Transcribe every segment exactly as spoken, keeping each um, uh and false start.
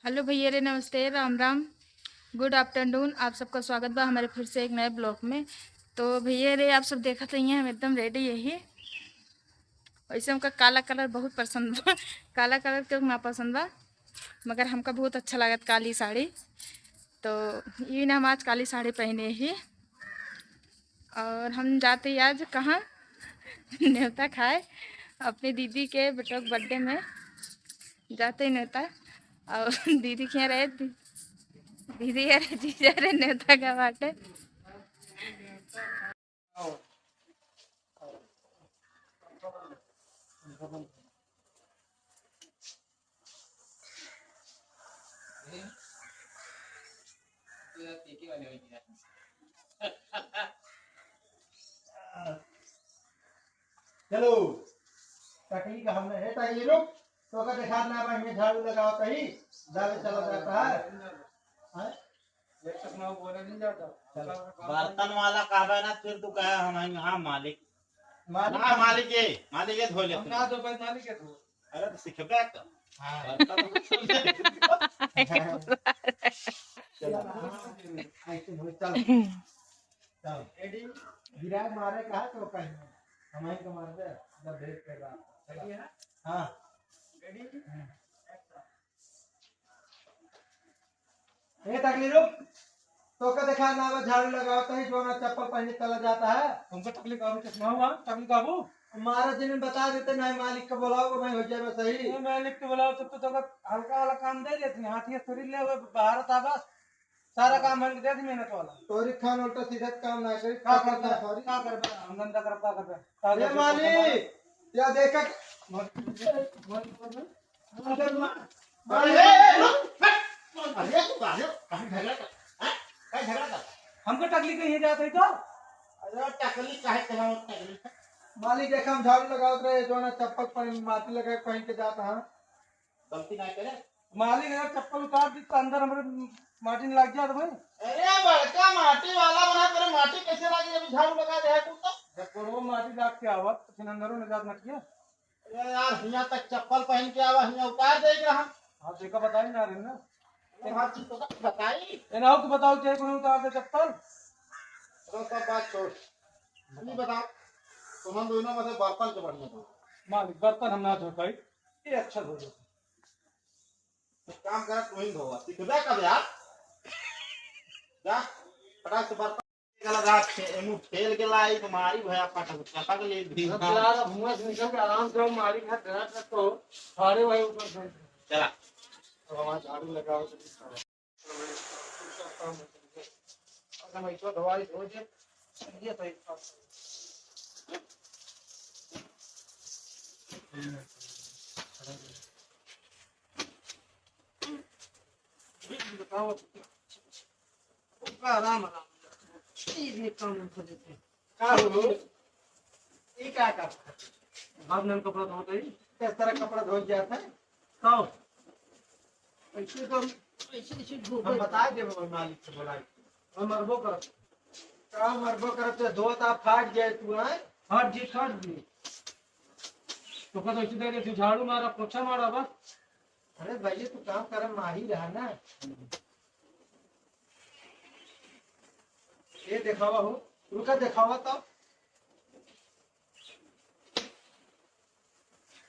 हेलो भैया रे, नमस्ते, राम राम, गुड आफ्टरनून। आप सबका स्वागत बा हमारे फिर से एक नए ब्लॉग में। तो भैया रे, आप सब देखत रहिए, हम एकदम रेडी यही। वैसे हमका काला कलर बहुत पसंद बा। काला कलर क्यों ना पसंद बा, मगर हमका बहुत अच्छा लागत काली साड़ी। तो ये ना हम आज काली साड़ी पहने ही। और हम जाते ही आज कहाँ? न्योता खाए अपनी दीदी के बेटो के बर्थडे में। जाते ही न्योता और दीदी के यहाँ रहे, दी-, दीदी अरे जीजा रे न्योता का बाटे। चलो, तकली का हमने, हे तकली रुक, तो का देखा ना भाई, मैं झाड़ू लगाओ कहीं, जावे चला जाता है। हाँ? बर्तन वाला कहबे ना, फिर तू कहे हम हैं, हाँ मालिक। मालिक ना, मालिक ये, मालिक ये धो ले हम तू। ना धो पाए, मालिक ये धो। अरे तो सीखबे कर। हाँ। बर्तन तो कुछ नहीं। चल। ऐसे धो, चल। चल। गिरा मारे कहा तो कहीं। हम ही को मार दे, जब भेद कर रहा। चल। हाँ। हम्म। ए तकली रुक, तो का देखा ना बा, झाड़ू लगावत है, जो ना चप्पल पहने चला जाता है। हमको तकली काबू, चश्मा हुआ, तकली काबू। मारा जिन्हें बता देते, नहीं मालिक को बुलाओ, मैं हो जाए सही। ए, मालिक को बुलाओ, तब तो, तो का हल्का वाला काम दे देते हैं, हाथी थोड़ी ले हुए, बाहर था बस, सारा काम हमको दे दी मेहनत वाला। तोरी खान उल्टा सीधा काम ना करी, का का करता करबे, सॉरी। का करबे, हम धंधा करब, का करबे? का ए करबे, मालिक, या देखा, अरे, ए, रुक, हट। अरे, तू काहे, काहे झगड़ा कर? हाँ? काहे झगड़ा कर? हमको टकली कहीं जात है तो? अरे, टकली काहे चलाओ, टकली? मालिक, देख, हम झाड़ू लगावत रहे, जो ना चप्पल पर माटी लगा पहन के जात, हाँ। गलती ना करे। मालिक, अगर चप्पल उतार दी तो अंदर हमरे माटी में लग जात भाई। अरे, बड़का माटी वाला बना, तेरे माटी कैसे लागी? अभी झाड़ू लगा दे है तू तो। जब गोड़वा माटी लाग के आवत, तो फिर अंदरों न जात नटिया। अरे यार, हियां तक चप्पल पहन के आवा, हियां उतार दे के हम। हाँ, देखा बताई ना रहे ना। तो हर चीज तो बताई। ए ना हो, तू बताओ, चाहे कोई उतार दे चप्पल। तो सब बात छोड़। ये बताओ, तुम दोनों में से बर्तन के बढ़िया धो? मालिक, बर्तन हम ना धो पाई, ये अच्छा धो देते। एक काम कर, तू ही धोवा, सीखबे कब यार? जा, फटाक से बर्तन। गला रात के एमू फेल गेला, ई तो मारी भया पटक, पटक ले भी। अब यार, अब हुआं से निकल के आराम से मारी घर, घर तक तो फाड़े भाई ऊपर से। चला। अब हमारा झाड़ू लगाओ। अच्छा, मैं इसको धोवाई धो दे। ये सही। बताओ। का राम राम। ई भी काम कर देते। का हो? ई का का? भाग नल कपड़ा धोते ही। इस तरह कपड़ा धो जाता है? का हो? ऐसे तो, ऐसे, ऐसे धो हम दे। बता दे वो मालिक से बोला। हम मरबो करत। का मरबो करत तो धोत आ फाट जाए तू, हैं? फाट जी, फाट जी। तो का तो ऐसे दे दे, तू झाड़ू मारा, पोछा मारा बस। अरे भैया, तू काम करे माही रहा ना। ये देखावा हो, रुका देखावा तो।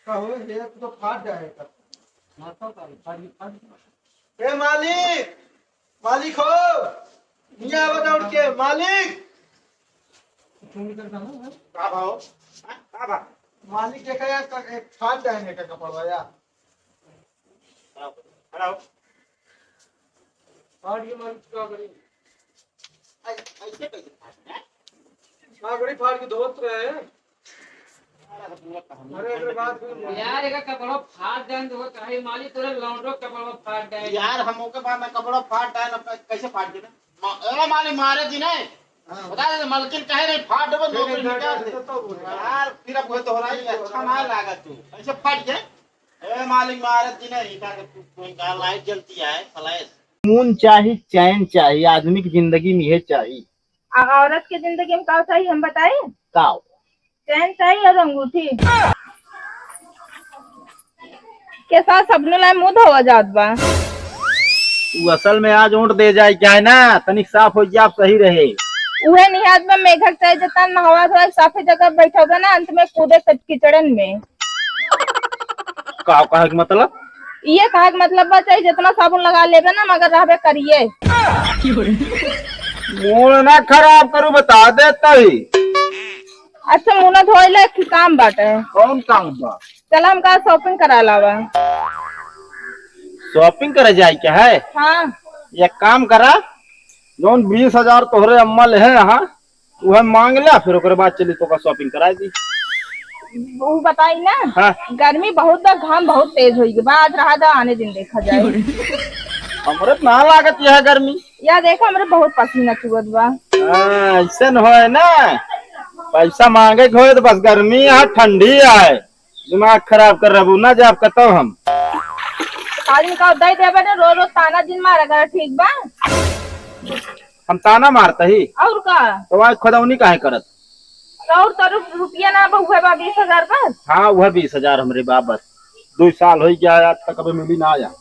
का हो, ये तो फाट जाएगा। माता का, फाट, फाट। ए मालिक, मालिक हो, हियां आवा दौड़ के, मालिक। फोन करता हूँ, हाँ? का भाव? हाँ, का भाव? मालिक देखा यार, का, एक फाट जाएगा का कपड़वा यार। हेलो, हेलो। फाट के मालिक का करी? ऐ-, ऐसे कैसे फाट है? का करी, फाट के धोत रहे। अरे, अरे, बात सुन। यार, एकर कपड़वा फाट जाए तो काहे मालिक, तोरे लौंडो कपड़वा फाट जाए। यार, हम ओके बाद में कपड़वा फाट जाए ना, कै-, कैसे फाट जाए? मा-, ए, मालिक, मारे जी नहीं। हाँ। बता दे, मलकिन कहे नहीं, फाट देबो, फिर नौकरी एक निकाल दे। तो बोले। यार, फिर अब कोई दोहराई, अच्छा ना लागत तू। ऐसे फाट जाए। ए, मालिक, मारे जी नहीं, का के तू, कोई का लाइट जलती है, फ्लैश। सुकून चाही, चैन चाही, आदमी की जिंदगी में ये चाही। आ, औरत के जिंदगी में का चाही, हम बताई? का? चैन चाही और अंगूठी। के साथ सबनो लाए मुंह धोवा जात बा। उ असल में आज ओंट दे जाए क्या है ना, तनिक साफ होइ जाब, सही रहे। उहे निहात में मेघक चाहे जितना नहवा धोए साफे जगह बैठा बा ना, अंत में कूदे सब कीचड़न में। का कहे के मतलब? ये कहे के मतलब बा, चाहे जितना साबुन लगा लेबे ना, मगर रहबे करिए। मूड ना खराब करू, बता देता ही। अच्छा, मुंह ना धोए ले, एक काम बाटे। कौन काम बा? चला, हमका shopping करा लावा। Shopping करे जाए क्या है? हाँ। एक काम करा, जौन बीस हजार तोहरे अम्मा ले है यहाँ, वह मांग ले, फिर ओकरे बाद चली तोका shopping कराए दी। वो बताई ना, हाँ। गर्मी बहुत बा, घाम बहुत तेज होई बा, आज रहा दा, आने दिन देखा जाए। हमरे तो ना लागत यह गर्मी। या देखा, हमरे बहुत पसीना चुअत बा। हाँ, ऐसे न होए ना, पैसा मांगे के होए तो बस गर्मी है, ठंडी है। दिमाग खराब कर रहबू ना, जाब कतौ हम। आदमी का दे देबे ने, रोज रोज ताना जिन मारा कर, ठीक बा? हम ताना मारता ही? और का? तो आज खुदौनी काहे करत? और तो रु-, रुपया ना बा, उहे बा बीस हजार बस। हाँ, उहे बीस हजार हमरे बा बस। दो साल हो गया, आज तक अबे मिली ना आया।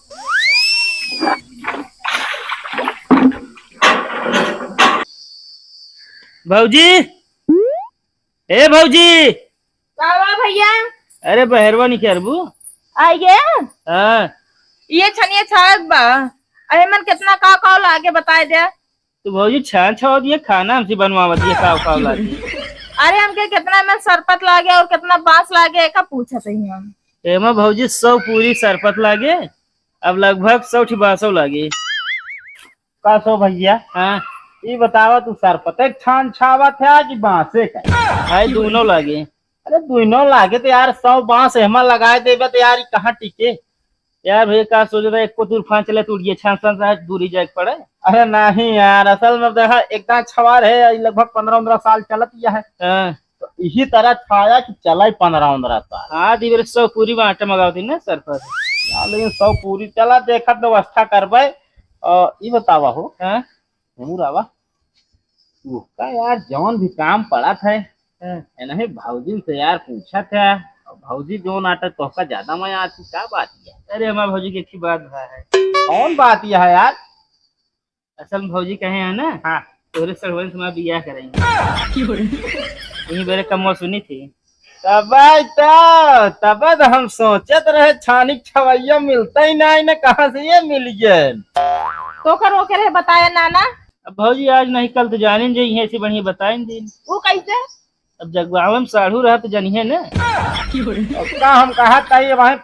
भौजी, ए भौजी। का बा भैया? अरे बहरवा निकरबू? आइए। हाँ। ये छनिया छाग बा। अरे मन कितना का का लागे बताए दे। तू भौजी छान छाव दिए, खाना हमसे बनवावत दिए, का का लागे? अरे हमके कितना में सरपत लागे और कितना बांस लागे, एका पूछत ही हम। एमा भौजी सौ पूरी सरपत लागे, अब लगभग सौ ठी बांसो लागे। का सो भैया? हाँ। ई बतावा, तू सरपते छान छावत है कि बांसे का? भाई, दोनों लागे। अरे, दोनों लागे तो यार, सौ बांस एहमा लगाए देबे तो यार, ई कहाँ टिके? यार भैया, का सोचत है, एको तूफान चले तो उड़िए छान छान से दूरी जाए के पड़े। अरे नहीं यार, असल में देखा, एक दांत छवार है, ई लगभग पन्द्रह उन्द्रह साल चलत यह है। हाँ। तो यही तरह छाया कि चला ही पन्द्रह उन्द्रह साल। हाँ, दी बेरे सौ पूरी बांटे मगावती ना सरपत। हाँ, लेकिन सौ पूरी चला, देखत व्यवस्था करबे। और ई बतावा हो, हाँ? हूँ रावा, तू का यार, जौन भी काम पड़त है, हाँ। ए नहीं, भौजी से यार पूछत है, और भौजी जौन आटे तोहका ज्यादा मजा आती, का बात है? अरे, हमार भौजी के एक ही बात भा है। कौन बात यह है यार? असल में भौजी कहे हैं ना, हाँ। तोहरे सड़वन से हमार बियाह करेंगे। यही बेरे कमवा सुनी थी। तबे तो, तबे तो हम सोचत रहे, छानिक छवैया मिलता ही नहीं, न कहाँ से ये मिल गए। तो कर वो करे बताया नाना। अब भौजी आज नहीं कल तो जाने जाइए, ऐसी बढ़िया बताए दिन। वो कैसे? अब जगवावे में साढ़ू रहा तो जानिए ना। अब का हम कहा ताई, वहाँ,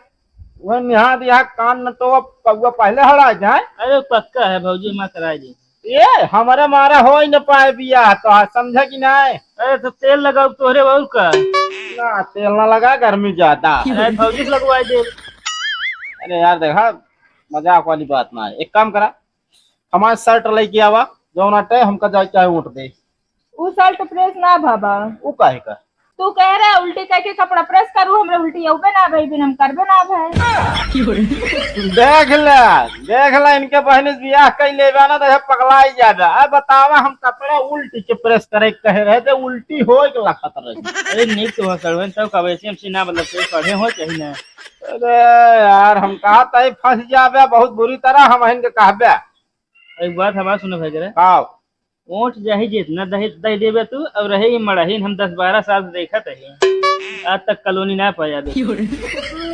वहाँ निहा दिया कान न तो अब कौआ पहले हड़ा जाए। अरे पक्का है भौजी, हमार कराए दी। ये हमारे मारा हो ही न पाए बियाह, तो आज समझा कि नहीं? अरे तो तेल लगाओ तोहरे बहू का। ना, तेल ना लगा, गर्मी ज्यादा। अरे भौजी से लगवाए दे। अरे यार देखा, मजाक वाली बात ना है, एक काम करा, हमारे शर्ट लेके आवा, जौन अटे हमका जाए चाहे वोट दे। उ शर्ट प्रेस ना भा बा। उ काहे का? तू कह रहे उल्टी कह के कपड़ा प्रेस करू, हमरे उल्टी अउबे ना भई, बिन हम करबे ना भई। देख ले, देख ले, इनके बहन से बियाह कई लेबे ना, तो पगलाई जाबे। अब बतावा, हम कपड़ा उल्टी के प्रेस करे के कहे रहे, तो उल्टी होए के लखत रहे। अरे नीक तो हो, सड़वन, तब कब ऐसे हमसे ना, मतलब, कोई पढ़े हो चाहे ना। अरे यार, हम कहा तई फंस जाबे बहुत बुरी तरह, हम इनके कहबे। एक बात हमार सुनो भाई जरा। का? वोट चाहे जितना दहे, दे देबे तू, अब रहे ये मड़हीन, हम दस बारह साल से देखत है, आज तक कॉलोनी ना पाया दे।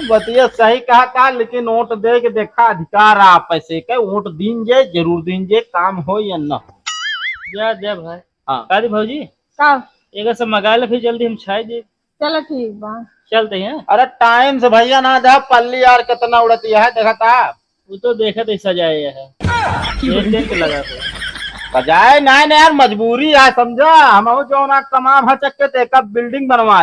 बतिया सही कहा था, लेकिन वोट दे के देखा, अधिकार आप ऐसे के वोट दीन जे, जरूर दीन जे, काम हो या न हो। जा, जा भाई। हाँ। का दी भौजी? का? एगो सब मंगा ले, फिर जल्दी हम छाई दे। चलो ठीक बा। चलते हैं। अरे टाइम से भैया ना जा, पल्ली यार कितना उड़ती है, देखा था? वो तो देखत ही सजाए है। ये टेंट लगा के। सजाए ना, ना यार, मजबूरी है, समझा? हम जो ना कमाम है चक्के ते, एक बिल्डिंग बनवा